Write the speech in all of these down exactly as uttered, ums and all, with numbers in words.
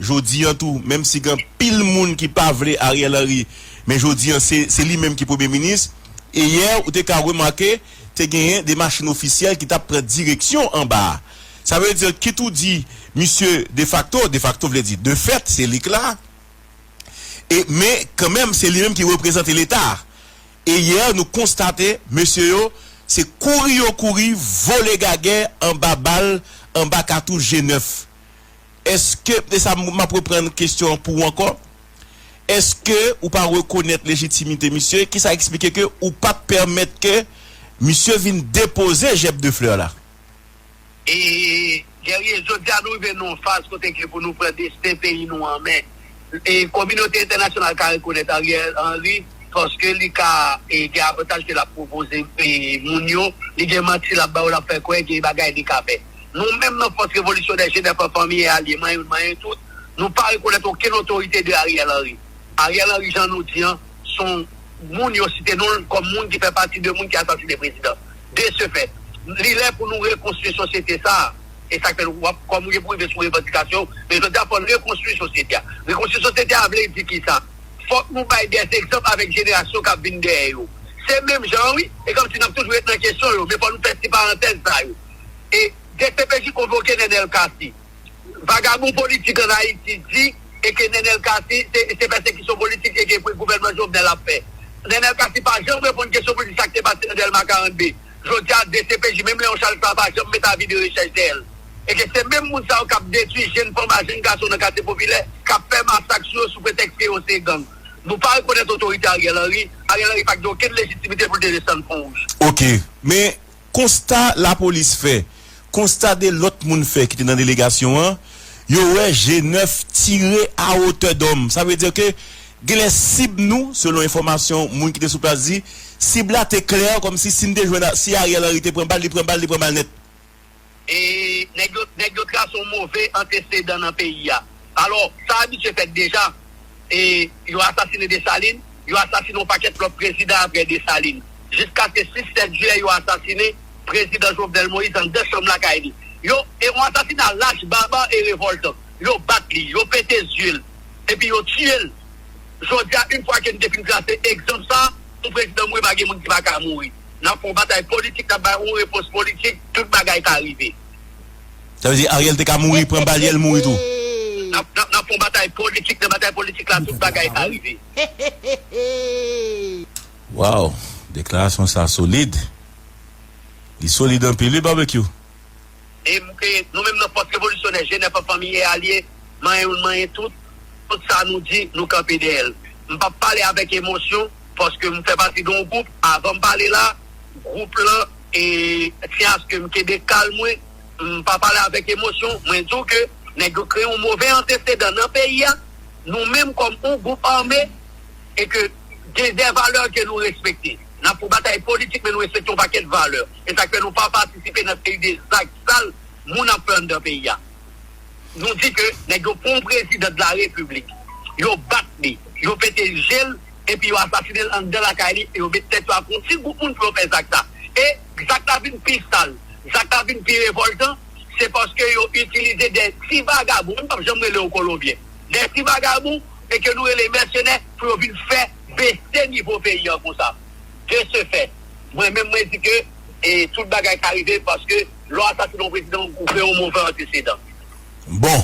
Jodi an tou, menm si gen anpil moun ki pa vle Ariel Henry, men jodi an, se, se li menm ki premye minis. E yè, ou te ka remake, te genyen de machin ofisyèl ki t ap pran direksyon anba a. Sa vle di, kit ou di misye defakto, defakto vle di de fèt, se li k la. E, men, kanmenm, se li menm ki reprezante Leta. E yè, nou konstate, mesye yo, se kouri yo kouri, vole gagè, anba bal, anba katouch G nèf. Èske, e sa, m ap reprann kesyon an pou ou ankò. Èske ou pa rekonèt lejitimite misye? Kisa eksplike ke ou pa t pèmèt ke misye vin depoze jèb de flè la? E, Guerrier, jodi a nou rive nan yon faz kote ke pou nou pran desten peyi nou an men. E kominote entènasyonal ka rekonèt Ariel Henry paske li ka e, gen avantaj ke l ap pwopoze e, moun yo, li gen manti l ap ba yo, l ap fè kwè, gen bagay li ka fè. Nou menm nan Fòs Revolisyonè G nèf an fanmi e alye, manyen youn, manyen tout, nou pa rekonèt okenn otorite de Ariel Henry. Ariel Henry, jan nou di an, se yon moun yo site non l kòm moun ki fè pati de moun ki asasine prezidan. De ce fait, li lè pou nou rekonstwi sosyete sa a. E sa k fè w ap, kòm w gen pou rive sou revandikasyon, men jodi a fò n rekonstwi sosyete a. Rekonstwi sosyete a vle di kisa? Fòk nou bay dè egzanp avèk jenerasyon k ap vin dèyè yo. Se menm jan an wi, e kòmsi n ap toujou ret nan kesyon yo, men fò nou fè ti parantèz sa yo. E D C P J konvoke Nenel Cassy. Vagabon politik ann Ayiti di e ke Nenel Cassy se, se pèsekisyon politik e ke gouvènman Jovenel ap fè. Nenel Cassy pa janm reponn kesyon pou di sa k te pase nan Dèlma karannde. Jodi a, D C P J, menm Léon Charles sa pa janm met avi de rechèch dèyè l. E ke se menm moun sa yo k ap detwi jenn fanm ak jenn gason nan katye popilè, k ap fè masak sou yo sou pretèks ke yo se gang. Nou pa rekonèt otorite Ariel Henry. Ariel Henry pa t gen okenn lejitimite pou l te desann Fon Wouj. Ok, men konsta lapolis fè, konsta de lòt moun fè ki te nan delegasyon an, yo wè G nèf tire à hauteur d'homme. Sa vle di ke genlè sib nou, selon enfòmasyon moun ki te sou plas di, sib la te klè, kòmsi si n te jwenn, si Ariel Henry te pran bal, li pran bal, li pran bal nèt. E nèg yo, nèg yo trase yon move antesedan nan peyi a. Alò, sa abitye fèt deja. E yo asasine Desalin, yo asasine yon pakèt lòt prezidan apre Desalin. Jiskaske sis, sèt jiyè, yo asasine prezidan Jovenel Moïse anndan chanm lakay li. Yo, e yon asasina lach, baba e revòltan. Yo bat li, yo pete zye l, epi yo tiye l. Jodi a, yon fwa ke n te fin trase egzanp sa, yon prezidan mouri, pa gen moun ki pa ka mouri. N ap fè yon batay politik, n ap bay yon repons politik, tout bagay ka rive. Sa vle di Ariel te ka mouri, pran balyè, l mouri tou. N ap, n ap, n ap fè yon batay politik, nan batay politik la, tout bagay ka rive. Waw, deklarasyon sa solid. Li solid anpil, wi, Barbecue. E m ke nou menm nan Fòs Revolisyonè G nèf an fanmi e alye, manyen youn, manyen tout, tout sa nou di, nou kanpe dèyè l. M p ap pale avèk emosyon, paske m fè pati de yon gwoup, avan m pale la, gwoup lan, e tyen aske m kenbe kalm mwen, m pa pale avèk emosyon, mwen di w ke nèg yo kreye yon move antesedan nan peyi a, nou menm kòm yon gwoup ame, e ke gen de valè ke nou respekte. N ap fè batay politik, men nou respekte yon pakèt valè. E sa k fè nou pa patisipe nan seri de zak sal moun ap fè anndan peyi a. Nou di ke nèg yo pran yon prezidan de la repiblik, yo bat li, yo pete je l, epi yo asasine l anndan lakay li, e yo met tèt yo ak yon ti gwoup moun pou yo fè zak sa. E zak la vin pi sal, zak la vin pi revòltan, se paske yo itilize de ti vagabon, m p ap janm rele yo kolonbyen, de ti vagabon, e ke nou rele mèsenè, pou yo vin fè bese nivo peyi an konsa. De ce fait, mwen menm mwen di ke e tout bagay ka rive paske lè w asasine yon prezidan, ou kreye yon move antesedan. Bon,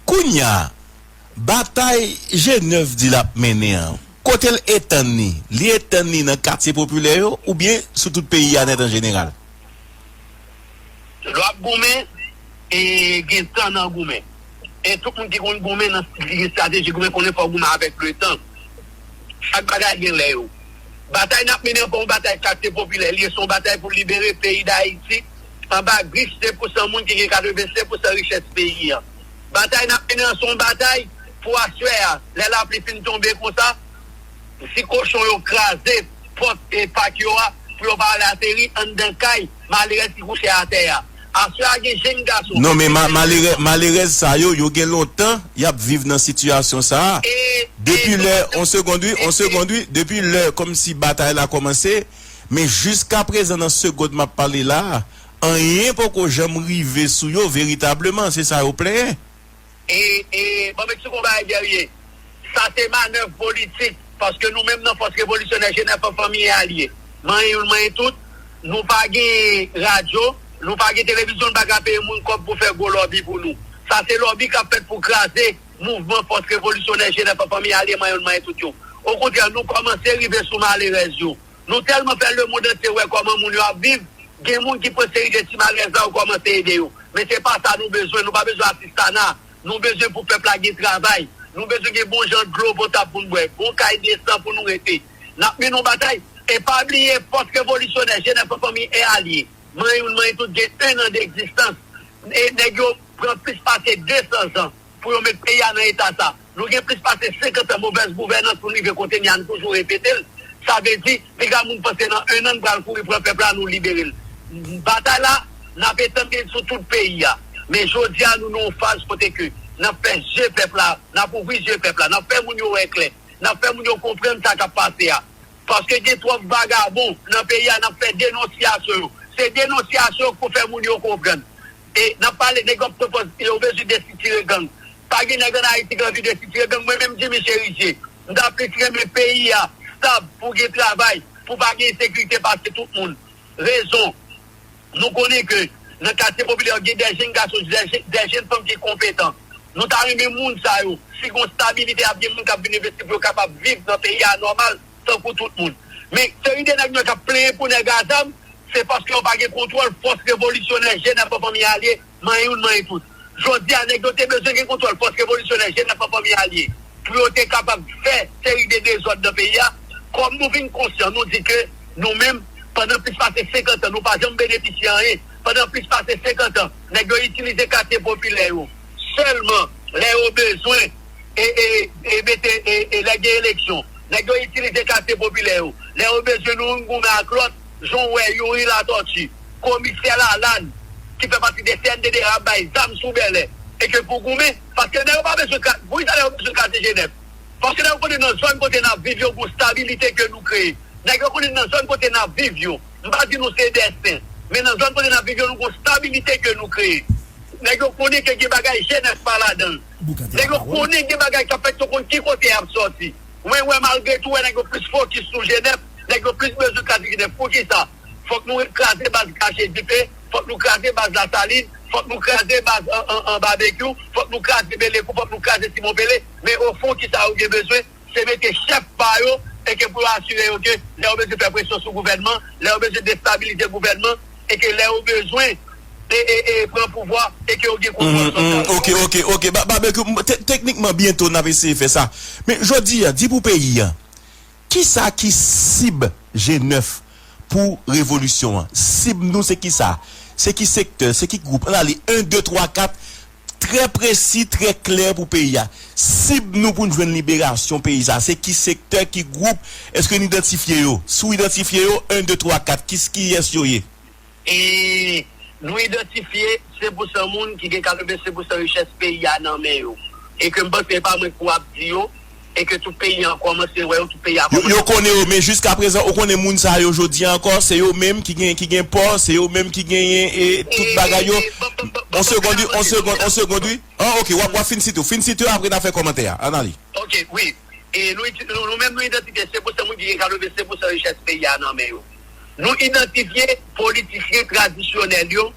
kounye a, batay G nèf di l ap mennen an, kote l etann li? Li etann li nan katye popilè yo oubyen sou tout peyi a nèt an jeneral? Lè w ap goumen, e gen tan nan goumen. E tout moun ki konn goumen nan, ki gen estrateji goumen, konnen fò w goumen avèk letan. Chak bagay gen lè yo. Batay n ap mennen an pa yon batay katye popilè, li ye, se yon batay pou libere peyi Dayiti anba grif senk pousan moun ki gen katrevensenk pousan richès peyi an. Batay n ap mennen an se yon batay pou aswè a, lè lapli fin tonbe konsa, si kochon yo kraze pòt e pak yo a, pou yo pa al ateri anndan kay malerèz ki kouche atè a. Aswè a gen jenn gason. Non, men ma- malerè- malerèz sa yo, yo gen lontan y ap viv nan sitiyasyon sa a. E- Depi e- lè, on segond wi, on segond wi, depi lè kòmsi batay la kòmanse, men jiskaprezan nan segond m ap pale la a, anyen poko janm rive sou yo veritableman, se sa yo plenyen. E, e, ban m eksplike w yon bagay, Guerrier. Sa se manèv politik, paske nou menm nan Fòs Revolisyonè Jenèf an Fanmi e Alye, manyen youn, manyen tout, nou pa gen radyo, nou pa gen televizyon, nou pa ka peye moun kòb pou fè gwo lòbi pou nou. Sa se lòbi k ap fèt pou kraze mouvman Fòs Revolisyonè Jenèf an Fanmi e Alye, manyen youn, manyen tout yo. Okontrè, nou kòmanse rive sou malerèz yo. Nou tèlman fè lemonn antye wè kòman moun yo ap viv, gen moun ki pran seri de ti malèz la, yo kòmanse ede yo. Men se pa sa nou bezwen, nou pa bezwen asistana. Nou bezwen pou pèp la gen travay. Nou bezwen gen bon jan dlo potab pou n bwè, bon kay desan pou nou rete. N ap mennen yon batay. E pa bliye, Fòs Revolisyonè Jenèf an Fanmi e Alye, manyen youn, manyen tout, gen en an de egzistans. E nèg yo pran plis pase de san zan pou yo met peyi a nan eta sa. Nou gen plis pase senkant an movèz gouvènans pou n rive kote n ye a, nou toujou repete l. Sa vle di, piga moun panse nan en an n pral kouri pran pèp la, nou libere l. Batay la, n ap etann li sou tout peyi a. Men jodi a, nou nan yon faz kote ke n ap fè je pèp la, n ap ouvri je pèp la, n ap fè moun yo wè klè, n ap fè moun yo konprann sa k ap pase a. Paske gen twòp vagabon nan peyi a, n ap fè denonsyasyon yo. Se denonsyasyon yo k pou fè moun yo konprann. E n ap pale, nèg yo ap pran pòz, yo bezwen desitire gang. Pa gen nèg ann Ayiti ki anvi desitire gang. Mwen menm, Jimmy Chérizier, m ta plis renmen peyi a stab pou gen travay, pou pa gen ensekirite pase tout moun. Rezon, nou konnen ke nan katye popilè yo, gen de jèn gason, de jèn, de jèn fanm ki konpetan. Nou ta renmen moun sa yo, si gon stabilite, ap gen moun k ap vin envesti pou yo kapab viv nan peyi a nòmal, tankou tout moun. Men, seri de nèg nou k ap plenyen pou nèg a zam, se paske yo pa gen kontwòl Fòs Revolisyonè Jenèf an Fanmi e Alye, manyen youn, manyen tout. Jodi a, nèg yo te bezwen gen kontwòl Fòs Revolisyonè Jenèf an Fanmi e Alye pou yo te kapab fè seri de dezòd nan peyi a. Kòm nou vin konsyan, nou di ke nou menm, pandan plis pase senkant an, nou pa janm benefisye anyen. Pandan plis pase senkant an, nèg yo itilize katye popilè yo sèlman lè yo bezwen e, e, e mete, e, e lè gen eleksyon. Nèg yo itilize katye popilè yo. Lè yo bezwen nou youn goumen ak lòt, jan w wè Youri Latortue, Komisè Lalann, ki fè pati de C N D D A, ap bay zam sou bèlè. E ke pou goumen, paske nèg yo pa bezwen ka-, poukisa nèg yo bezwen katye Jenèf? Paske nèg yo konnen nan zòn kote n ap viv yo, gon stabilite ke nou kreye. Nèg yo konnen nan zòn kote n ap viv yo, m pa di nou se dè sen, men nan zòn kote n ap viv yo, nou gon stabilite ke nou kreye. Nèg yo konnen ke gen bagay Jenèf pa ladan l. Nèg yo konnen gen bagay k ap fèt, yo konn ki kote y ap sòti. Mwen wè, malgre tou, wè nèg yo plis fokis sou Jenèf, nèg yo plis bezwen kraze Jenèf. Poukisa? Fòk nou kraze baz Krache Dife, fòk nou kraze baz Lasalin, fòk nou kraze baz an, an, an Babekyou, fòk nou kraze Belekou, fòk nou kraze Simon Pele. Men ofon, kisa yo gen bezwen? Se mete chèf pa yo, e ke pou yo asire yo ke lè yo bezwen fè presyon sou gouvènman, lè yo bezwen destabilize gouvènman, e ke lè yo bezwen e, e, e pran pouvwa, e ke yo gen kontwòl sòsyal. Ok, ok, ok. Ba-, Babekyou, m-, te-, teknikman, byento n ap eseye fè sa. Men jodi a, di pou peyi a, kisa ki sib Jenèf pou revolisyon an? Sib nou se kisa? Se ki sektè, se ki gwoup? Ann ale, en, de, twa, kat, trè presi, trè klè pou peyi a. Sib nou pou n jwenn liberasyon peyi sa, se ki sektè, ki gwoup? Èske n idantifye yo? Si w idantifye yo, en, de, twa, kat, kis-, kiyès yo ye? E nou idantifye sen pou san moun ki gen katrevensen pou san richès peyi a nan men yo. E ke m panse e pa mwen ki pou ap di yo, e ke tout peyi a kòmanse wè yo, tout peyi a kòmanse. Yo konnen yo, men jiskaprezan, ou konnen moun sa yo jodi a ankò, se yo menm ki gen, ki gen pò, se yo menm ki genyen, e, tout bagay yo. On segond, wi, on segond, on segond, wi. Ah, ok, w ap, w ap fin site, fin site, apre n a fè kòmantè a. Ann ale. Ok, wi. E nou, nou, nou menm nou idantifye sen pou san moun ki gen katrevensen pou san richès peyi a nan men yo. Nou idantifye politisyen tradisyonèl yo,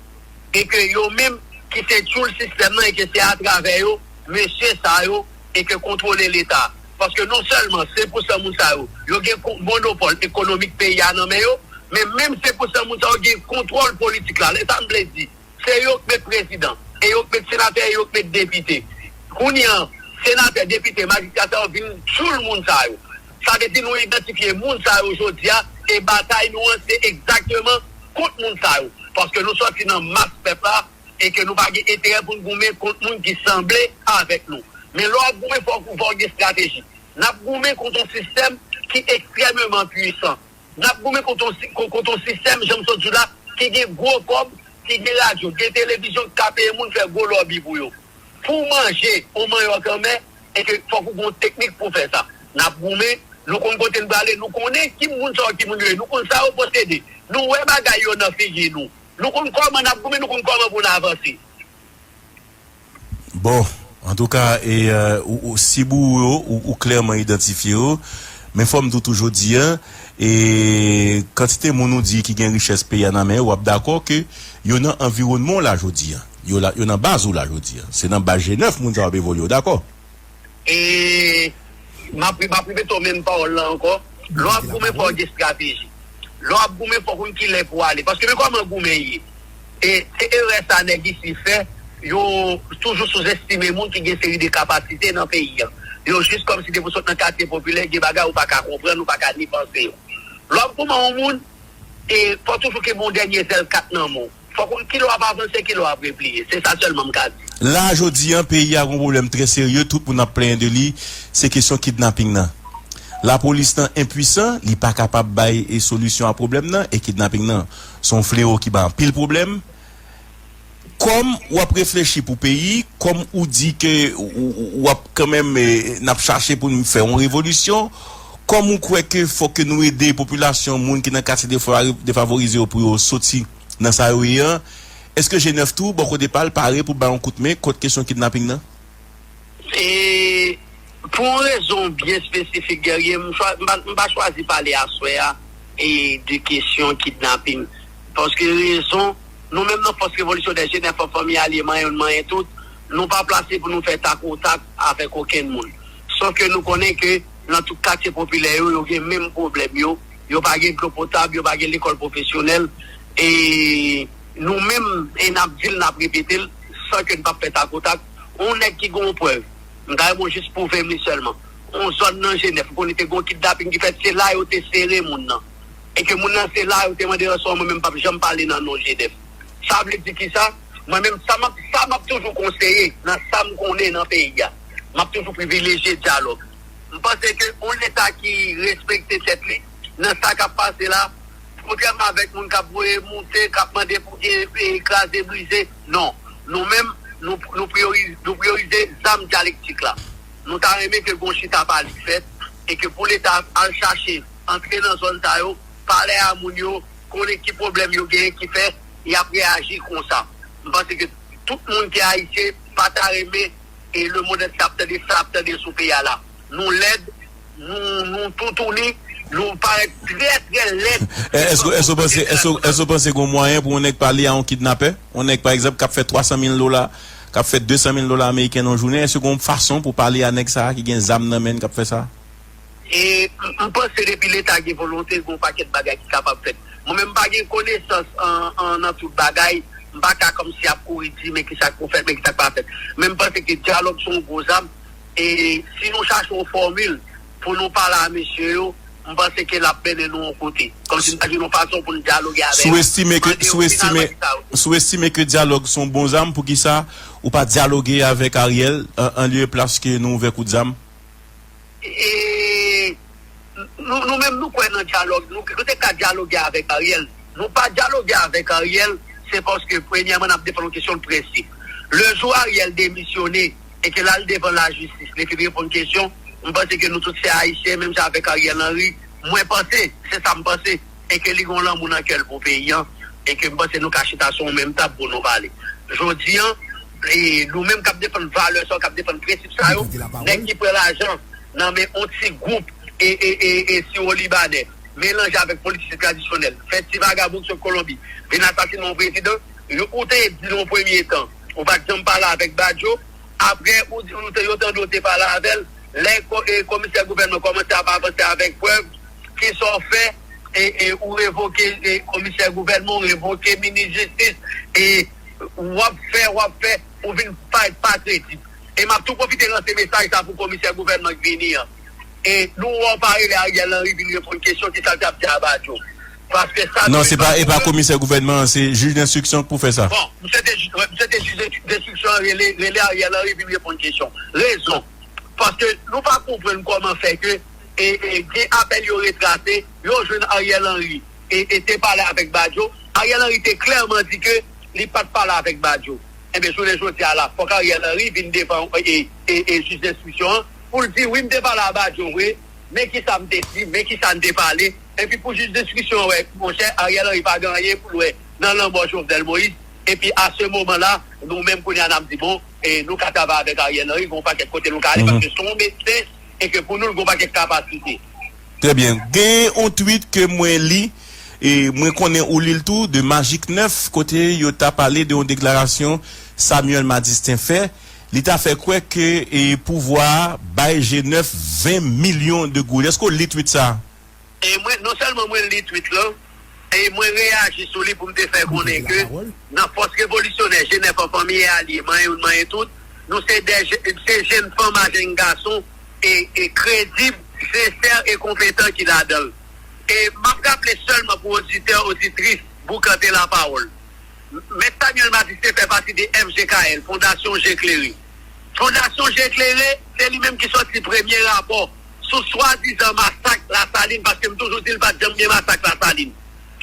e ke yo menm ki se tchoul sistèm nan, e ke se atravè yo, mesye sa yo, e ke kontwole Leta. Paske non sèlman sen pou san moun sa yo, yo gen kon-, monopòl ekonomik peyi a nan men yo, men menm sen pou san moun sa yo gen kontwòl politik la. Lè sa m vle di, se yo k met prezidan, e yo k met senatè, e yo k met depite. Kounye a, senatè, depite, majistra sa yo vin tchoul moun sa yo. Sa vle di nou idantifye moun sa yo jodi a, e batay nou an se egzakteman kont moun sa yo. Paske nou sòti nan mas pèp la, e ke nou pa gen enterè pou n goumen kont moun ki sanble avèk nou. Men lè w ap goumen, fòk ou, fòk ou gen estrateji. N ap goumen kont yon sistèm ki ekstrèmeman pwisan. N ap goumen kont yon si-, kon-, kont yon sistèm, jan m sot di w la, ki gen gwo kòb, ki gen radyo, gen televizyon, ki ka peye moun fè gwo lòbi pou yo. Pou w manje yon manyòk anmè, e ke fòk ou gen yon teknik pou w fè sa. N ap goumen, nou konn kote n prale, nou konnen ki moun sa yo, ki moun yo ye, nou konn sa yo posede. Nou wè bagay yo nan figi nou. Nou konn kòman n ap goumen, nou konn kòman pou n avanse. Bon. Antouka, e, euh, ou, ou, si bouwo yo, ou, ou klèman idantifye yo, men fò m di w tou jodi a, e kantite moun ou di ki gen richès peyi a nan men yo, w ap dakò ke yo nan anviwònman w la jodi a. Yo la, yo nan baz ou la jodi a. Se nan baz G nèf moun sa yo ap evolye, w dakò? E m ap, m ap repete w menm pawòl la ankò. Lè w ap goumen, fò w gen estrateji. Lè w ap goumen, fò w konn kilè pou w ale. Paske men kòman goumen ye. E se erè sa nèg isi fè, yo toujou souzestime moun ki gen seri de kapasite nan peyi a. Yo jis kòmsi depi w sot nan katye popilè, gen bagay ou pa ka konprann, ou pa ka ni panse yo. Lè w ap goumen yon moun, e fò toujou kenbe yon dènye zèl kat nan men w. Fò w konn kilè w ap avanse, kilè w ap repliye. Se sa sèlman m ka di. La, jodi an, peyi a gon pwoblèm trè serye, tout moun ap plenyen de li, se kesyon kidnaping nan. Lapolis lan enpwisan, li pa kapab bay e solisyon a pwoblèm nan, e kidnaping nan se yon flewo ki bay anpil pwoblèm. Kòm w ap reflechi pou peyi, kòm ou di ke ou, ou, ou ap kanmenm, eh, n ap chache pou n fè yon revolisyon, kòm ou kwè ke fòk ke nou ede popilasyon, moun ki nan katye defavori-, defavorize yo pou yo soti nan sa yo ye an, èske G nèf tou, bò kote pa l, pare pou bay yon kout men kont kesyon kidnaping nan? E pou yon rezon byen espesifik, Guerrier, m chwa-, m pa, m pa chwazi pale aswè a e de kesyon kidnaping. Paske rezon, nou menm nan Fòs Revolisyonè G nèf an, Fanmi Alye, Manyen Youn Manyen Tout, nou pa plase pou nou fè tak o tak avèk okenn moun. Sòf ke nou konnen ke nan tout katye popilè yo, yo gen menm pwoblèm yo. Yo pa gen dlo potab, yo pa gen lekòl pwofesyonèl. E nou menm, e n ap di l, n ap repete l, san ke n p ap fè tak o tak. Yon nèg ki gen yon prèv, m ta renmen w jis pwouve m li sèlman. Yon zòn nan G nèf, m konnen te gen yon kidnaping ki fèt, se la yo te sere moun nan. E ke moun nan se la yo te mande ranson an, mwen menm m p ap janm pale nan non G nèf. Sa vle di kisa? Mwen menm, sa m ap, sa m ap toujou konseye, nan sa m konnen nan peyi a, m ap toujou privilejye dyalòg. M panse ke yon Leta ki respekte tèt li, nan sa k ap pase la, kontrèman avèk moun k ap voye moute, k ap mande pou gen, e, kraze brize, non. Nou menm, nou, nou priyori-, nou priyorize zam dyalektik la. Nou ta renmen ke gon chita pale k fèt, e ke pou Leta al chache, antre nan zòn sa yo, pale a moun yo, konnen ki pwoblèm yo genyen ki fè y ap reyaji konsa. M panse ke tout moun ki ayisyen pa ta renmen e lemonn antye ap tande sa ap tande sou peyi a la. Nou lèd, nou, nou toutouni, nou parèt trè, trè lèd. Èske, èske w panse, èske, èske w panse gon mwayen pou yon nèg pale a yon kidnapè? Yon nèg, pa egzanp, k ap fè twa san mil dola, k ap fè de san mil dola ameriken nan yon jounen, èske gon fason pou pale a nèg sa a ki gen zam nan men l k ap fè sa? E m, m panse depi Leta gen volonte, gen yon pakèt bagay ki kapab fèt. Mwen menm, m pa gen konesans an, an, nan tout bagay. M pa ka kòmsi ap kouri di, men kisa k pou fèt, men kisa k pa fèt. Men m panse ke dyalòg se yon gwo zam. E si nou chache yon fòmil pou nou pale a mesye yo, m panse ke l ap mennen nou yon kote. Kòmsi n ta jwenn yon fason pou n dyaloge avè yo. Sou estime ke, mande yo sou ki estime, travay sa yo. Sou estime ke dyalòg se yon bon zam, poukisa ou pa dyaloge avèk Ariel, an, an lye plas ke nou ouvè kout zam? E nou, nou menm, nou kwè nan dyalòg. Nou, nou te ka dyaloge avèk Ariel. Nou pa dyaloge avèk Ariel, se paske, premyèman, n ap defann yon kesyon de prensip. Le jou Ariel demisyone e ke l al devan lajistis, li fin reponn kesyon, m panse ke nou tout se Ayisyen, menm jan avèk Ariel Henry. Mwen panse, se sa m panse, e ke li gen yon lanmou nan kè l pou peyi a, e ke m panse nou ka chita sou yon menm tab pou nou pale. Jodi a, e nou menm k ap defann valè sa yo, k ap defann prensip sa yo, nèg ki pran lajan nan men yon ti gwoup e, e, e, e siwo libanè, melanje avèk politisyen tradisyonèl, fè ti vagabon ki sot Kolonbi vin asasinen yon prezidan, yo, ou te di nan yon premye tan, ou pa t janm pale avèk Badio, apre, ou di, ou te, yo tande w te pale avè l, lè ko-, e, komisè gouvènman kòmanse ap avanse avèk prèv, kisa w fè, e, e, ou revoke, e, komisè gouvènman, ou revoke minis jistis, e w ap fè, w ap fè, ou vin parèt pa kredib. E m ap tou pwofite lanse mesaj sa pou komisè gouvènman k vini an. E nou wè w pa rele Ariel Henry vin reponn kesyon, kisa l t ap di a Badio? Paske sa... Non, se pa, e pa komisè gouvènman an, se jij denstriksyon k pou fè sa. Bon, misye te, misye te jij denstriksyon an, rele, rele Ariel Henry vin reponn kesyon. Rezon. Paske nou pa konprann kòman fè ke, e, e, gen apèl yo retrase, yo jwenn Ariel Henry, e, e te pale avèk Badio. Ariel Henry te klèman di ke li pa t pale avèk Badio. Enben, jounen jodi a la, fòk Ariel Henry vin devan, e, e, e, e jij denstriksyon an pou l di, wi, m te pale a Badio vre, men kisa m te di, men kisa n te pale. Epi pou jij denstriksyon an wè, monchè, Ariel Henry pa gen anyen pou l wè nan lanmò Jovenel Moïse. Epi a se moman la, nou menm kounye a n ap di, bon, e nou ka travay avèk Ariel Henry, gen yon pakèt kote nou ka ale, paske se yon medsen, e ke pou nou, l gen yon pakèt kapasite. Trè byen. Gen yon tweet ke mwen li, e mwen konnen ou li l tou, de Magic nèf, kote yo ta pale de yon deklarasyon Samuel Madistin fè. Li ta fè kwè ke, e, pouvwa a bay G nèf ven milyon de goud. Èske w li tweet sa a? E mwen, non sèlman mwen li tweet lan, e mwen reyaji sou li pou m te fè konnen ke nan fòs revolisyonè G nèf an, fanmi e alye, manyen youn, manyen tout, nou se de je-, se jèn fanm a jèn gason e, e kredib, sensè e konpetan ki ladan l. E m ap raple sèlman pou oditè, oditris, boukante lapawòl. Mèt Samuel Madistin fè pati de F G K L, Fondasyon Je Klere. Fondasyon Je Klere, se li menm ki sòti premye rapò sou swadizan masak Lasalin, paske m toujou di l pa t janm gen masak Lasalin.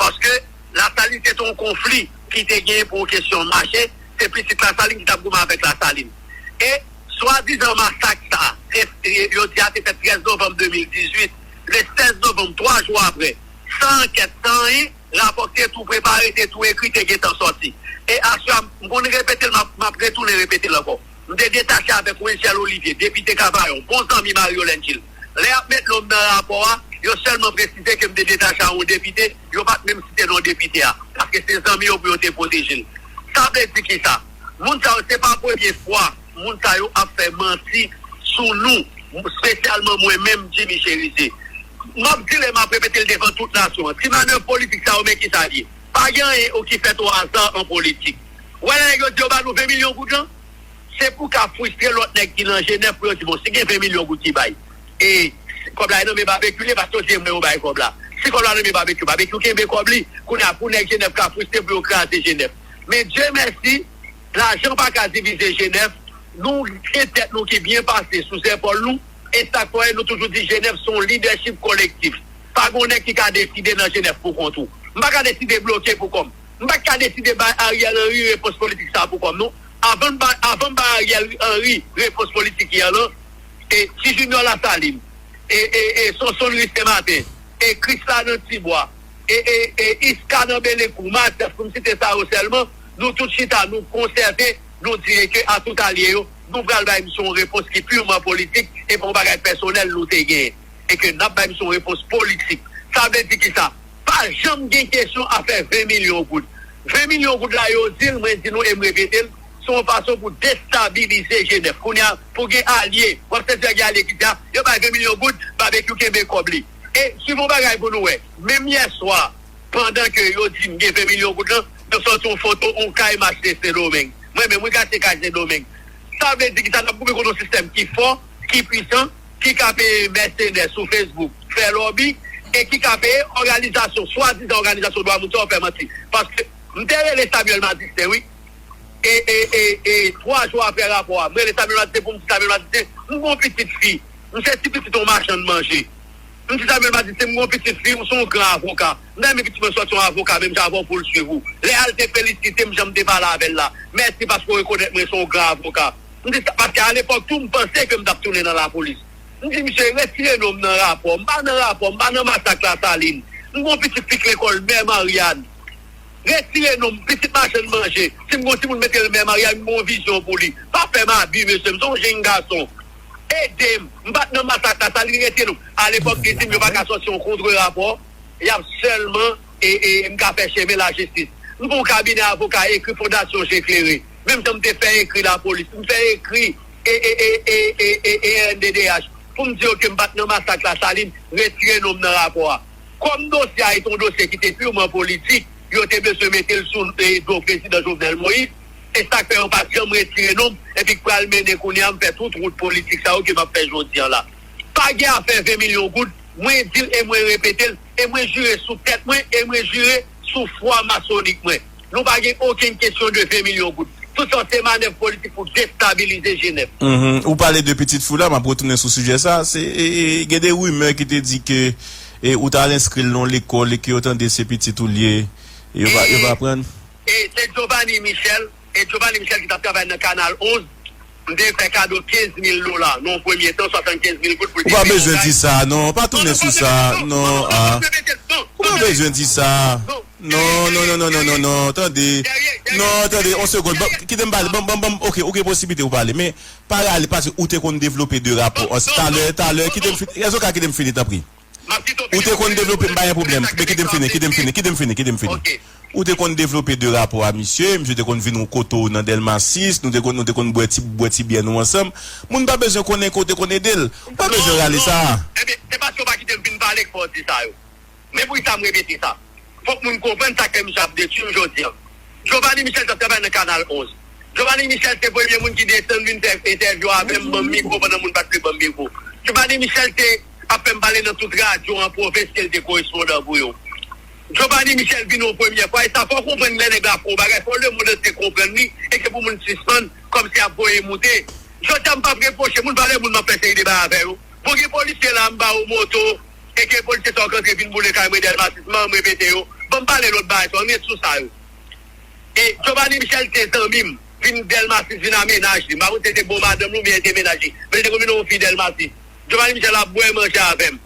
Paske Lasalin se te yon konfli ki te genyen pou yon kesyon mache, se pitit Lasalin ki t ap goumen avèk Lasalin. E swadizan masak sa a, te, yo di a te fèt trèz novanm de mil dizuit, le sèz novanm, twa jou apre, san ankèt, san anyen, rapò k te tou prepare, te tou ekri, te gentan sòti. E aswè a, m konn repete l, m ap, m ap retounen repete l ankò. M te detache avèk Wenchèl Olivier, depite Kavayon, bon zanmi Mario Lengil. Lè y ap met non m nan rapò a, yo sèlman presize ke m te detache a yon depite, yo pa t menm site non depite a, paske se zanmi yo pou yo te pwoteje l. Sa vle di kisa? Moun sa yo, se pa premye fwa moun sa yo ap fè manti sou nou, espesyalman mwen menm, Jimmy Chérizier. M ap di l e m ap repete l devan tout nasyon an. Ti manèv politik sa yo, men kisa l ye? Pa gen anyen ou ki fèt o aza an politik. Ou wè lè nèg yo di yo ba nou ven milyon goud lan? Se pou ka fristre lòt nèg ki nan G nèf pou yo di, bon, si gen ven milyon goud ki bay, e kòb la e nan men Babekyou li ye, paske yo di e mwen yo bay kòb la. Si kòb la nan men Babekyou, Babekyou kenbe kòb li. Kounye a, pou nèg G nèf ka fristre pou yo kraze G nèf. Men Dye mèsi, lajan pa ka divize G nèf. Nou gen tèt nou ki byen pase sou zèpòl nou. E sa k fè nou toujou di G nèf se yon lidèchip kolektif. Pa gen yon nèg ki ka deside nan G nèf pou kont ou. M pa ka deside bloke pou kò m. M pa ka deside bay Ariel Henry repons politik sa a pou kò m, non. Avan m bay, avan m bay Ariel Henry repons politik yè lan, e, Ti Junior Lasalin, e, e, e, Sonson Ris Senmaten, e, Krisla nan Tibwa, e, e, e, Iska nan Belekou, Matès, pou m site sa yo sèlman, nou tout chita, nou konsète, nou di ke a tout alye yo, nou pral bay misye yon repons ki pirman politik, e pa yon bagay pèsonèl nou te genyen. E ke n ap bay misye yon repons politik. Sa vle di kisa? Pa janm gen kesyon afè ven milyon goud. Ven milyon goud la yo di l, mwen di nou e m repete l, se yon fason pou destabilize G nèf. Kounye a, pou gen alye, w ap sèvi ak alye ki di a, yo bay ven milyon goud, Babekyou kenbe kòb li. E, suiv yon bagay pou nou wè. Menm yè swa, pandan ke yo di m gen ven milyon goud lan, yo sòti yon foto yon kay m achte Sendomeng. Mwen menm, wi, m achte kay Sendomeng. Sa vle di kisa? N ap goumen kont yon sistèm ki fò, ki pwisan, ki ka peye mèsenè sou Facebook, fè lòbi, e ki ka peye òganizasyon, swadizan òganizasyon dwa moun sa yo fè manti. Paske m te rele Samuel Madistin, wi. E, e, e, e, twa jou apre rapò a, m rele Samuel Madistin pou m di Samuel Madistin, m gen yon pitit fi, m se ti pitit yon machann manje. M di Samuel Madistin, m gen yon pitit fi, ou se yon gran avoka. M ta renmen pitit mwen sòti yon avoka, menm jan avè w pou l swiv ou. Lè a l te felisite m, jan m te pale avè l la. Mèsi paske w rekonèt mwen se yon gran avoka. M di sa, paske alepòk tou, m panse ke m t ap tounen nan lapolis. M di, misye, retire non m nan rapò. M pa nan rapò, m pa nan masak Lasalin. M gen yon pitit fi k lekòl, Mè Maryàn. Retire non m, pitit machann manje. Si m gen yon timoun, mete l Mè Maryàn, m gen yon vizyon pou li. Pa fè m abi, mesye, m se yon jenn gason. Ede m. M pa t nan masak Lasalin, retire non m. Alepòk, yo di m yo pa ka sòti yon kontre rapò. Y ap sèlman, e, e, m ka fè chemen lajistis. M fè yon kabinè avoka, ekri Fondasyon Je Klere. Menm jan m te fè ekri lapolis, m fè ekri e, e, e, e, e, e, e R N D D H. Pou m di yo ke m pa t nan masak Lasalin, retire non m nan rapò a. Kòm dosye a te yon dosye ki te pirman politik, yo te bezwen mete l sou, e, do prezidan Jovenel Moïse, e sa k fè yo pa t janm retire non m, epi k pral mennen kounye a m fè tout wout politik sa yo ke m ap fè jodi a la. Pa gen afè ven milyon goud, mwen di l e mwen repete l, e mwen jire sou tèt mwen, e mwen jire sou fwa masonik mwen. Nou pa gen okenn kesyon de ven milyon goud. Tout sa se manèv politik pou destabilize G nèf. Mhm. Ou pale de pitit fi w la, m ap retounen sou sijè sa. Se, e, e, gen de rimè ki te di ke, e, ou t al enskri l nan yon lekòl e ke yo tande se pitit ou l ye. Yo pa, yo pa pran. E se Giovanni Michel, e Giovanni Michel ki t ap travay nan Kanal onz. M te fè kado kenz mil dola nan yon premye tan, swasannkenz mil goud pou l te peye yon kay. Ou pa bezwen di sa, non. Pa tounen sou sa, non. Ou pa bezwen di sa. Non. Non, non, non, non, non, non, non, tande. Non, tande, on segonn. Bon, kite m pale. Bon, bon, bon, ok, ou gen posiblite pou pale. Men, pa rale, paske ou te konn devlope de rapò. Talè, talè, kite m fini. Èske w ka kite m fini, tanpri? Ou te konn devlope, m pa gen pwoblèm. Men kite m fini, kite m fini, kite m fini, kite m fini. Ou te konn devlope de rapò a misye, misye te konn vin ou kote w nan Dèlma sis, nou te konn, nou te konn bwè ti, bwè ti byè nou ansanm. Moun pa bezwen konnen ke w te konn ede l. Ou pa bezwen rale sa. Ebyen, se paske w pa kite m fin pale k fè w di sa yo. Men poukisa m repete sa? Fòk moun konprann sa k fè misye ap detwi m jodi a. Giovanni Michel t ap travay nan Kanal onz. Giovanni Michel se premye moun ki desann vin fè entèvyou avè m, ban m mikwo pandan moun pa t vle ban m mikwo. Giovanni Michel te ap fè m pale nan tout radyo an pwovens ke l te korespondan pou yo. Giovanni Michel vin yon premyè fwa, e sa fò w konprann lè nèg la fè yon bagay, fò lemonn antye konprann li, e ke pou moun sispann kòmsi ap voye moute. Jodi a m p ap repwoche moun, valè moun m ap fè seri de bagay avè yo. Bon, gen polisye la, m ba yo moto, e ke polisye sa yo k antre vin boule kay mwen Dèlma sis, m repete yo. Ban m pale lòt bagay sa yo, ann ret sou sa yo. E Giovanni Michel te zanmi m, vin Dèlma sis, vin a mennaj li. M pa konn si se te bon madanm li oubyen li te mennaj li. Men li te konn vin yon fi Dèlma sis. Giovanni Michel ap bwè manje avè m.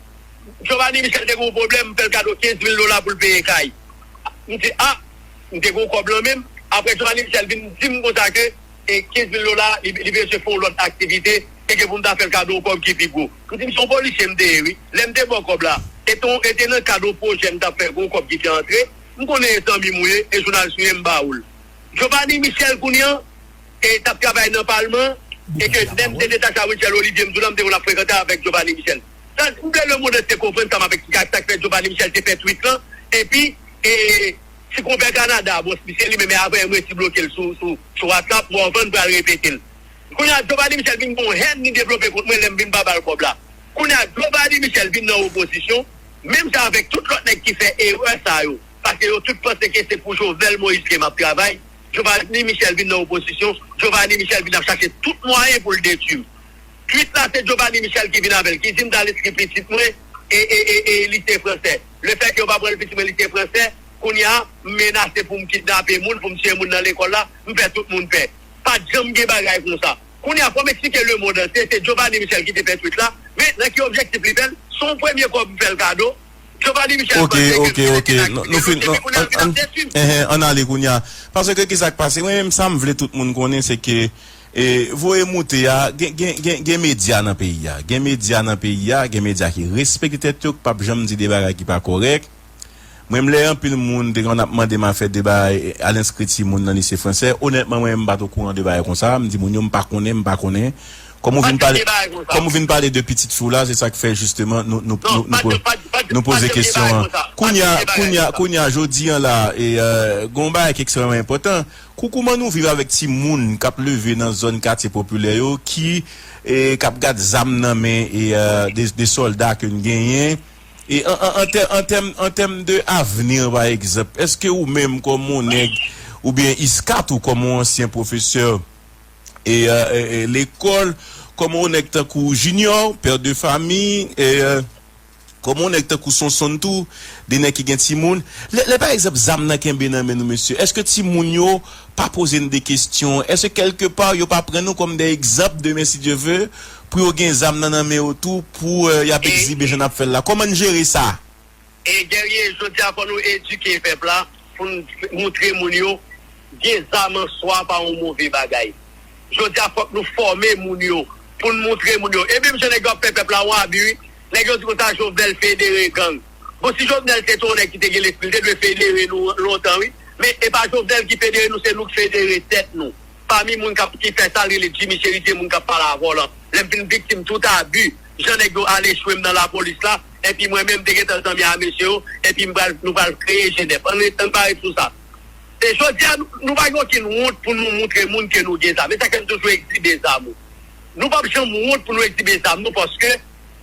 Giovanni Michel te gen yon pwoblèm, m fè l kado kenz mil dola pou l peye kay. M di, a, m te gen yon kòb lan men m. Apre Giovanni Michel vin di m konsa ke e kenz mil dola, li, li bezwen fè yon lòt aktivite, e ke pou m ta fè l kado yon kòb ki pi gwo. M di, misye, yon polisye m te ye, wi. Lè m te ba w kòb la, e te, e te nan kad yon pwojè m t ap fè, gen yon kòb ki te antre. M konnen e zanmi m ou ye, e jounalis ou ye, m ba ou l. Giovanni Michel kounye a, e t ap travay nan palman, e ke lè m te detache a Michel Olivier, m di w la, m te konn ap frekante avèk Giovanni Michel. Sa, m vle lemonn antye konprann sa m ap eksplike ak sa k fè Giovanni Michel te fè twit lan, epi, e, Ti konpè Kanada, bon, se li menm, e apre m resi bloke l sou, sou, sou WhatsApp, Morvan pral repete l. Kounye a, Giovanni Michel vin gen yon hèn li devlope kont mwen lè m vin pa ba l kòb la. Kounye a, Giovanni Michel vin nan opozisyon, menm jan avèk tout lòt nèg ki fè erè sa yo, paske yo tout panse ke se pou Jovenel Moïse ke m ap travay. Giovanni Michel vin nan opozisyon, Giovanni Michel vin ap chache tout mwayen pou l detwi m. Twit la, se Giovanni Michel ki vin avè l, ki di m t al enskri pitit mwen e, e, e, e lise fransè. Lefètke yo pa pran l pitit mwen lise fransè, kounye a, m menase pou m kidnape moun, pou m tiye moun nan lekòl la, m fè tout moun pè. Pa t janm gen bagay konsa. Kounye a, fò m eksplike lemonn antye, se Giovanni Michel ki te fè twit la, men nan ki objektif li fè l? Se yon premye kòb m fè l kado. Giovanni Michel panse ke l te gen aktivite, epi kounye a l vin ap detwi m. Ann ale kounye a. Paske kisa k pase? Mwen menm, sa m vle tout moun konnen, se ke E, voye moute a, gen, gen, gen, gen medya nan peyi a. Gen medya nan peyi a, gen medya ki respekte tèt yo, k p ap janm di de bagay ki pa kòrèk. Mwen menm, lè anpil moun te konn ap mande m afè de bagay, al enskri timoun nan lise fransè, onètman, mwen menm, m pa t okouran de bagay konsa. M di moun yo, m pa konnen, m pa konnen. Kòm ou vin pale, kòm ou vin pale de pitit fi w la, se sa k fè, jisteman, nou, nou, nou, nou, nou poze kesyon an. Kounye a, kounye a, kounye a, jodi a la, e, euh, gen yon bagay ki ekstrèmman enpòtan. Kou-, kouman nou viv avèk timoun k ap leve nan zòn katye popilè yo ki, e, k ap gad zam nan men, e, e, de, de sòlda ke n genyen? E an, an, an tè-, an tèm, an tèm de avni, pa egzanp, èske ou menm kòm yon nèg, oubyen Iscat ou kòm yon ansyen pwofesè, e, e, e, e, lekòl, kòm yon nèg tankou Junior, père de famille, e, e, kòm yon nèg tankou Sonson tou, de nèg ki gen timoun. Lè, lè pa egzanp zam nan kenbe nan men nou, mesye, èske timoun yo pa poze n de kesyon? Èske kèlke pa yo pa pran nou kòm de egzanp demen, si Dye ve, pou yo gen zam nan nan men yo tou, pou, e, y ap egzibe jan n ap fè l la? Kòman n jere sa? E Guerrier, jodi a fò nou edike pèp la pou n moutre moun yo gen zam an swa pa yon move bagay. Jodi a fòk nou fòme moun yo pou n moutre moun yo. E menm jan nèg yo ap fè pèp la yon abi wi. Nèg yo di konsa Jovenel federe gang. Bon, si Jovenel se te yon nèg ki te gen lespri, li te dwe federe nou lontan wi. Men e pa Jovenel ki federe nou, se nou k federe tèt nou. Pami moun k ap, ki fè sa l rele Jimmy Chéritier, moun k ap pale avè w lan. Lè m fin viktim tout abi, jan nèg yo al echwe m nan lapolis la, epi mwen menm m te gentan zanmi a mesye yo, epi m pral, nou pral kreye Jenèf. Ann ret, ann pa ret sou sa. E jodi a, nou, nou pa gen okenn wont pou nou moutre moun ke nou gen zam. E sa k fè m toujou egzibe zam ou. Nou p ap janm wont pou nou egzibe zam nou, paske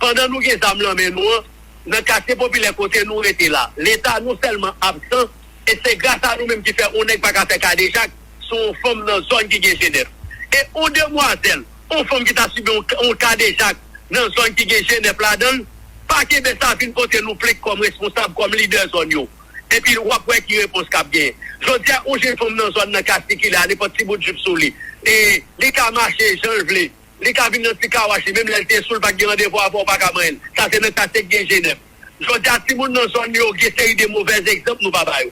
pandan nou gen zam lan men nou an, nan katye popilè kote nou rete la, Leta non sèlman absan, e se gras a nou menm ki fè yon nèg pa ka fè kadejak sou yon fanm nan zòn ki gen Jenèf. E yon demwazèl, yon fanm ki ta sibi yon, yon kadejak nan zòn ki gen Jenèf ladan l, pa kenbe sa vin kote nou plenk kòm responsab, kòm lidè zòn yo. Epi w ap wè ki repons k ap genyen. Jodi a, yon jenn fanm nan zòn nan ka sikile a nenpòt ti bout jip sou li. E li ka mache jan l vle. Li ka vin nan ti kawach li, menm lè l te sou, l pa t gen randevou avè w, ou pa ka manyen l. Sa se nan katye k gen Jenèf. Jodi a, timoun nan zòn yo gen seri de movèz egzanp nou pa ba yo.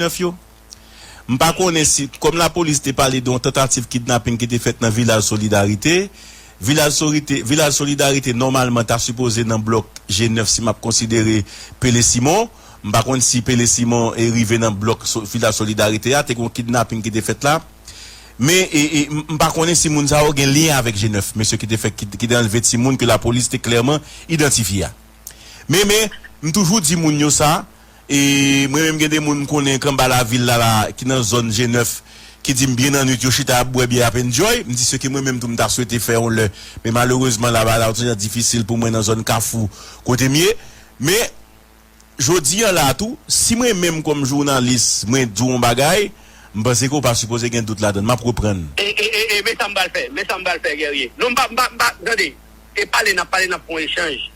nèf yo? M pa konnen si, kòm lapolis te pale de yon tantativ kidnaping ki te fèt nan Vilaj Solidarite, Vilaj Sorite, Vilaj Solidarite nòmalman ta sipoze nan blòk G nèf si m ap konsidere Pele Simon. M pa konn si Pele Simon e rive nan blòk so, Vilaj Solidarite a, te gen yon kidnaping ki te fèt la. Men e, e, m m pa konnen si moun sa yo gen lyen avèk G nèf, mesye ki te fè, ki, ki te anlve timoun ke lapolis te klèman idantifye a. Men, men, m toujou di moun yo sa, e mwen menm gen de moun m konnen k anba lavil la, la, ki nan zòn G nèf, ki di m byen nan nwit yo chita ap bwè byè ap enjoy, m di se ke mwen menm tou m ta swete fè yon lè. Men malerezman laba la, jan difisil pou mwen nan zòn Kafou kote m ye. Men, jodi a la tou, si mwen menm kòm jounalis, mwen di w yon bagay, m panse ke w pa sipoze gen dout ladan l. M ap reprann. E, e, e, e, men sa m pral fè, men sa m pral fè, Guerrier. Non, m pa, m pa, m pa, tande, e pale n ap pale, n ap fè yon echanj.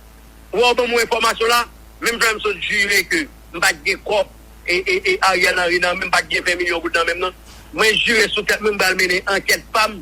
Ou wè, w ban m yon enfòmasyon la, menm jan m sot jire ke m pa t gen kòb, e, e, e Ariel Henry nan men m, pa t gen ven milyon goud nan men m nan. Mwen jire sou tèt mwen, m pral mennen ankèt pa m,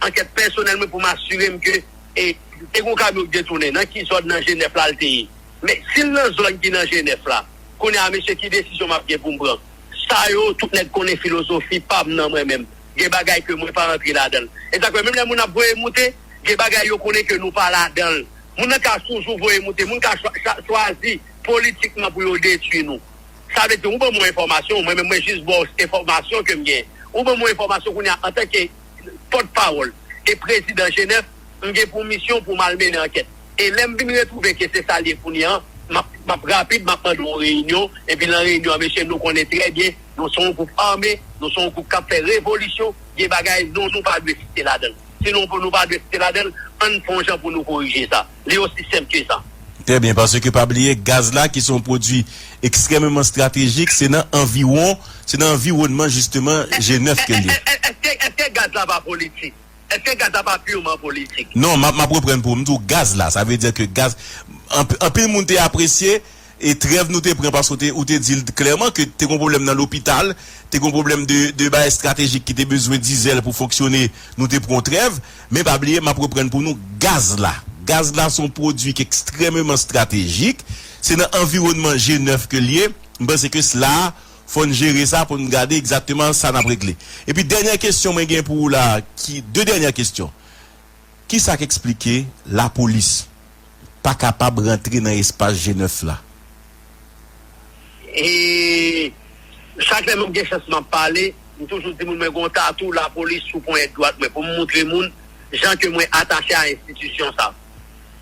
ankèt pèsonèl mwen pou m asire m ke, e, te gen yon kamyon ki detounen. Nan ki zòn nan G nèf la l te ye? Men si l nan zòn ki nan G nèf la, kounye a, mesye, ki desizyon m ap gen pou m pran? Sa yo, tout nèg konnen filozofi pa m nan mwen menm. Gen bagay ke mwen pa rantre ladan l. E sa k fè, menm lè moun ap voye moute, gen bagay yo konnen ke nou pa ladan l. Moun nan ka toujou voye moute, moun ka chwa- cha- chwazi politikman pou yo detwi nou. Sa vle di, ou ban m yon enfòmasyon, mwen menm, mwen jis ba w enfòmasyon ke m gen. Ou ban m yon enfòmasyon kounye a, antanke pòtpawòl e prezidan G nèf, m gen pou misyon pou m al mennen ankèt. E lè m vin retwouve ke se sa l ye kounye a, m ap, m ap rapid, m ap mande yon reyinyon, epi nan reyinyon an, mesye, nou konnen trè byen, nou se yon gwoup ame, nou se yon gwoup k ap fè revolisyon, gen bagay non, nou pa dwe site ladan l. Si nou, pou nou pa dwe site ladan l, ann fè yon jan pou nou korije sa. Li osi senp ke sa. Trè byen, paske pa bliye, gaz la, ki se yon pwodui ekstrèmeman estratejik, se nan anviwon, se nan anviwònman, jisteman, G nèf ke l ye. Èske, èske gaz la pa politik? Èske gaz la pa pirman politik? Non, m ap, m ap reprann pou w. M di w gaz la, sa vle di ke gaz, anp- anpil moun te apresye, e trèv nou te pran, paske w te, ou te di l klèman ke te gen yon pwoblèm nan lopital, te gen yon pwoblèm de, de bagay estratejik ki te bezwen dizèl pou fonksyone, nou te pran yon trèv. Men pa bliye, m ap reprann pou nou, gaz la. Gaz la se yon pwodui ki ekstrèmeman estratejik. Se nan anviwònman G nèf ke l ye. M panse ke sila a, Fò n jere sa pou n gade egzakteman sa n ap regle. Epi dènyè kesyon mwen gen pou ou la, ki, de dènyè kesyon. Kisa k eksplike lapolis pa kapab rantre nan espas G nèf la? E chak lè m gen chans m ap pale, m toujou di moun mwen gen yon tatou lapolis sou ponyèt dwat mwen pou m montre moun jan ke mwen atache a enstitisyon sa.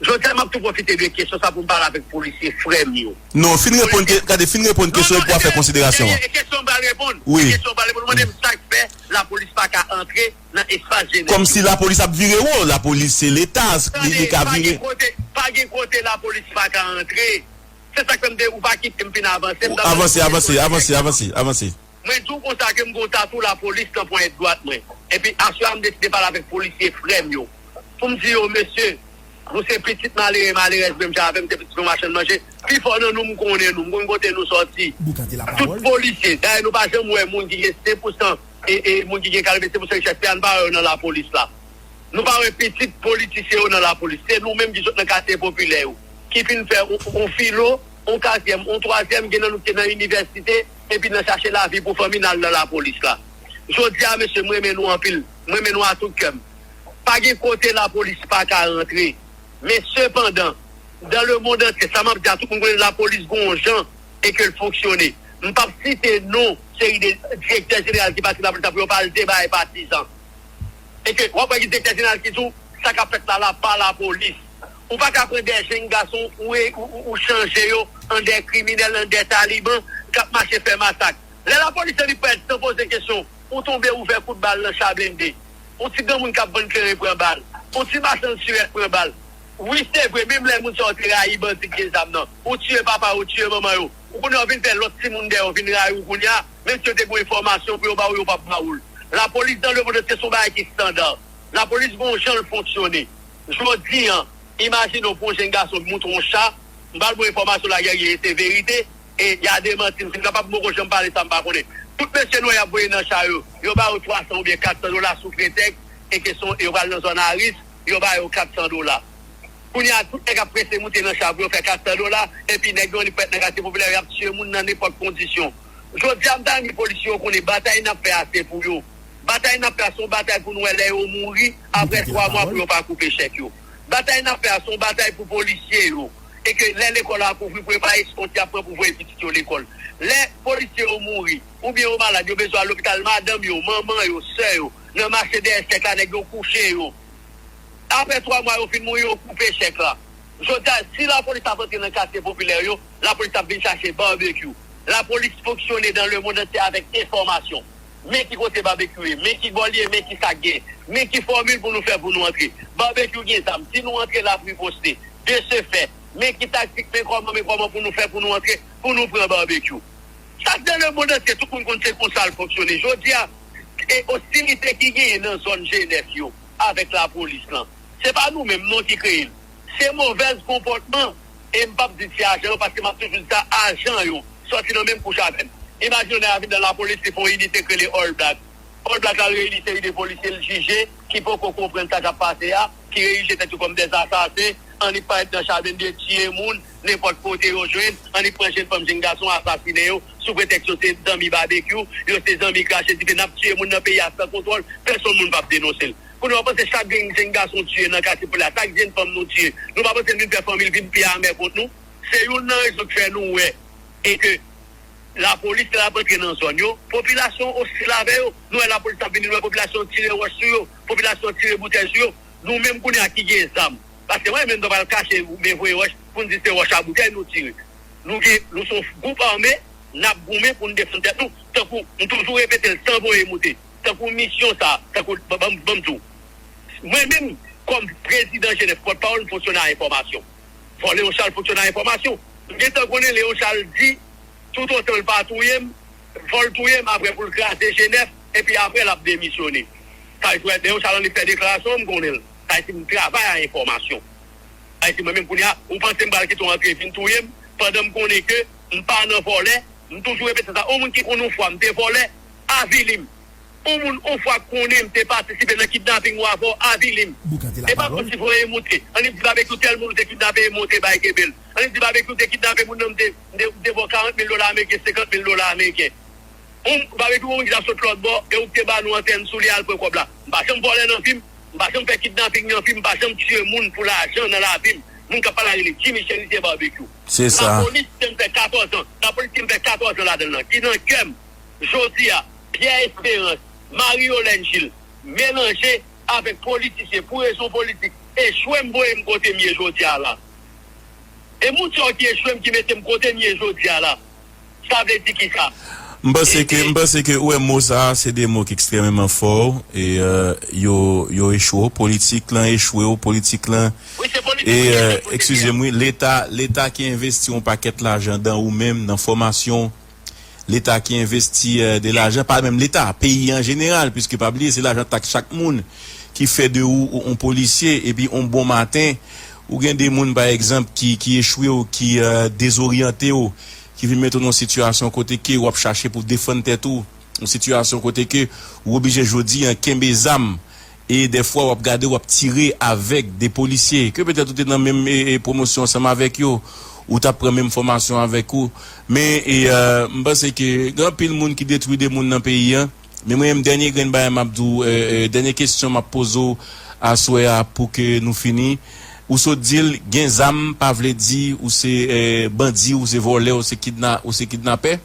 Jodi a m ap tou pwofite de kesyon sa pou m pale avèk polisye frè m yo. Non, fin reponn, gade, fin reponn kesyon epi w a fè konsiderasyon an. Kesyon m pral reponn. Wi. Kesyon m pral reponn. Ou mande m sa k fè lapolis pa ka antre nan espas G nèf. Kòmsi lapolis ap vire wo, lapolis se leta, li ka vire. Pa gen kote lapolis pa ka antre. Se sa k fè m te ou pa kite m fin avanse. Avanse, avanse, avanse, avanse, avanse. Mwen di w konsa ke m gen yon tatou lapolis nan ponyèt dwat mwen. Epi aswè a m deside pale avèk polisye frè m yo. Pou m di yo, mesye, nou se pitit malere, malerèz menm jan avè m, se pitit yon machann manje. Pifò nan nou, m konnen nou, m konn kote nou sòti. Tout polisye, dayè nou pa janm wè moun ki gen senk pousan, e, e moun ki gen katrevensenk pousan richès peyi a, nou pa wè yo nan lapolis la. Nou pa wè pitit politisyen yo nan lapolis. Se nou menm ki sot nan katye popilè yo, ki fin fè yon, yon filo, yon katriyèm, yon twazyèm, gen nan nou ki te nan inivèsite, epi n al chache lavi pou fanmi n al nan lapolis la. Jodi a, mesye, m renmen nou anpil. M renmen nou a tout kè m. Pa gen kote lapolis pa ka rantre. Men sepandan, dans le monde entier, sa m ap di a tout moun konnen lapolis gen yon jan e ke l fonksyone. M p ap site non seri de direktè jeneral ki pati lapolis la pou yo pa al deba e patizan. E ke w ap wè ki direktè jeneral ki di w sa k ap fèt la la pa lapolis. Ou pa ka pran de jenn gason ou, ou, ou, ou chanje yo an de kriminèl, an de taliban k ap mache fè masak. Lè lapolis annik parèt san poze kesyon, ou tonbe ouvè kout bal nan cha blende. Yon ti granmoun k ap vann kleren pran bal. Yon ti machann sirèt pran bal. Wi, se vre, menm lè moun sa yo te rayi bandi k gen zam nan, ou tiye papa yo, ou tiye manman yo. Ou konnen yo vin fè lòt timoun dèyè yo vin rayi w kounye a, menm si yo te gen yon enfòmasyon pou yo ba w, yo p ap ba w l. Lapolis dans le monde entier se yon bagay ki estanda. Lapolis gen yon jan l fonksyone. Jodi a, imajine w pou yon jenn gason monte yon cha, m pral ba w enfòmasyon la, Guerrier, e se verite, e y a demanti m, si m kapab, m poko janm pale sa m pa konnen. Tout mesye nwè y ap voye nan cha yo, yo ba yo twa san oubyen kat san dola sou pretèks e ke se yon, yo pral nan zòn a risk, yo ba yo kat san dola. Kounye a, tout nèg ap prese moute nan cha pou yo fè kat san dola, epi nèg yo li prèt nan katye popilè, y ap tiye moun nan nenpòt kondisyon. Jodi a, m ta renmen polisye yo konnen batay n ap fè a se pou yo. Batay n ap fè a se yon batay pou n wè lè yo mouri, apre twa mwa pou yo pa koupe chèk yo. Batay n ap fè a se yon batay pou polisye yo. E ke lè lekòl ap ouvri, pou yo pa eskonte y ap pran pou voye pitit yo lekòl. Lè polisye yo mouri, oubyen yo malad, yo bezwen al lopital, madanm yo, manman yo, sè yo, nan mache dèyè chèk la, nèg yo kouche yo. Apre twa mwa yo fin mouri, yo koupe chèk la. Jodi a, si lapolis ap antre nan katye popilè yo, lapolis ap vin chache babekyou. Lapolis fonksyone dans le monde entier avèk enfòmasyon. Men ki kote babekyou ye, men ki bò l ye, men ki sa k gen, men ki fòmil pou nou fè pou nou antre. Babekyou gen zam, di nou antre la riposte. De ce fait, men ki taktik, men kòman, men kòman pou nou fè pou nou antre, pou nou pran babekyou. Sa k dans le monde entier, tout moun konn se konsa l fonksyone. Jodi a, e ostilite ki genyen nan zòn G nèf yo avèk lapolis lan, se pa nou menm non ki kreye l. Se movèz konpòtman. E m p ap di se ajan yo, paske m ap toujou di sa, ajan yo sòti nan menm kouch avè m. Imajine w nèg la vin nan lapolis, li fè yon inite k rele All Black. All Black la reyini seri de polisye l jije, ki poko konprann sa k ap pase a, ki erije tèt yo kòm dèzasasen, annik parèt nan cha blende, tiye moun, nenpòt kote yo jwenn, annik pran jenn fanm, jenn gason, asasinen yo, sou pretèks yo se zanmi babekyou, yo se zanmi krache dife, n ap tiye moun nan peyi a san kontwòl, pèsonn moun p ap denonse l. Kounye a, w panse chak grenn jenn gason tiye nan katye popilè a, chak jenn fanm nou tiye, nou pa panse l vin fè fanmi l vin pi amè kont nou? Se youn nan rezon k fè nou wè e ke lapolis lè l ap antre nan zòn yo, popilasyon ostil avè yo. Nou wè lapolis ap vini, nou wè popilasyon tire wòch sou yo, popilasyon tire boutèy sou yo. Nou menm kounye a ki gen zam, paske mwen menm m ta pral kache men voye wòch pou n di se wòch a boutèy nou tire. Nou gen, nou se yon gwoup ame, n ap goumen pou n defann tèt nou. Tankou m toujou repete l san voye moute, tankou misyon sa, tankou, ban m, ban m di w, mwen menm, kòm prezidan G nèf, pòtpawòl, m fonksyone a enfòmasyon. Fò Leon Charles fonksyone a enfòmasyon. M gentan konnen Leon Charles di, toutotan l pa touye m, fò l touye m apre pou l kraze G nèf, epi apre l ap demisyone. Sa vle di, Leon Charles annik fè deklarasyon an, m konnen l. Sa vle di, m travay a enfòmasyon. Sa vle di, mwen menm kounye a, ou panse m pral kite w antre vin touye m, pandan m konnen ke m pa nan vòlè, m toujou repete sa, yon moun ki konn yon fwa m te vòlè, avili m. Yon moun yon fwa konnen m te patisipe nan kidnaping ou avè w, avili m. E pa kòmsi voye moute. Annik di Babekyou tèl moun ou te kidnape e monte bay kenbe l. Annik di Babekyou te kidnape moun nan, m te, m te, m te ba w karant mil dola ameriken, senkant mil dola ameriken. Yon babekyou, yon moun ki t ap sot lòt bò, e ou ki te ba nou antèn sou li al pran kòb la. M pa janm vòlè nan vi m, m pa janm fè kidnaping nan vi m, m pa janm tiye moun pou lajan nan lavi m. Moun k ap pale a rele Jimmy Cherizier Babekyou. Se sa. Lapolis te m fè katòz an, lapolis te m fè katòz an ladan l lan, ki nan kè m. Jodi a, Pierre Espérance, Marie Yolène Gilles, melanje avèk politisyen pou rezon politik, echwe m voye m kote m ye jodi a la. E moun sa yo ki echwe m ki mete m kote m ye jodi a la. Sa vle di kisa? M panse ke, m panse ke ou wè mo sa a, se de mo ki ekstrèmeman fò, e, euh, yo, yo echwe w, politik lan echwe w, politik lan, wi, se politik e, li ye, euh, se politik li ye. Eskize m, wi, Leta, Leta ki envesti yon pakèt lajan dan ou menm, nan fòmasyon, Leta ki envesti, euh, de lajan, pa menm Leta, peyi an jeneral, piske pa bliye, se lajan taks chak moun ki fè de ou, ou, yon polisye, epi yon bon maten, ou gen de moun, pa egzanp, ki, ki echwe w, ki, euh, dezoryante w, ki vin mete w nan yon sitiyasyon kote ke w ap chache pou defann tèt ou, yon sitiyasyon kote ke ou oblije jodi a kenbe zam, e dèfwa w ap gade, w ap tire avèk de polisye, ke petèt ou te nan menm, e, e, pwomosyon ansanm avèk yo, ou t ap pran menm fòmasyon avèk ou. Men, e, euh, m panse ke gen anpil moun ki detwi de moun nan peyi a. Men mwen menm, dènye grenn bagay m ap di w, euh, euh, dènye kesyon m ap poze w aswè a pou ke nou fini. Ou sot di l, gen zam pa vle di ou se, euh, bandi, ou se vòlè, ou se kidna-, ou se kidnapè.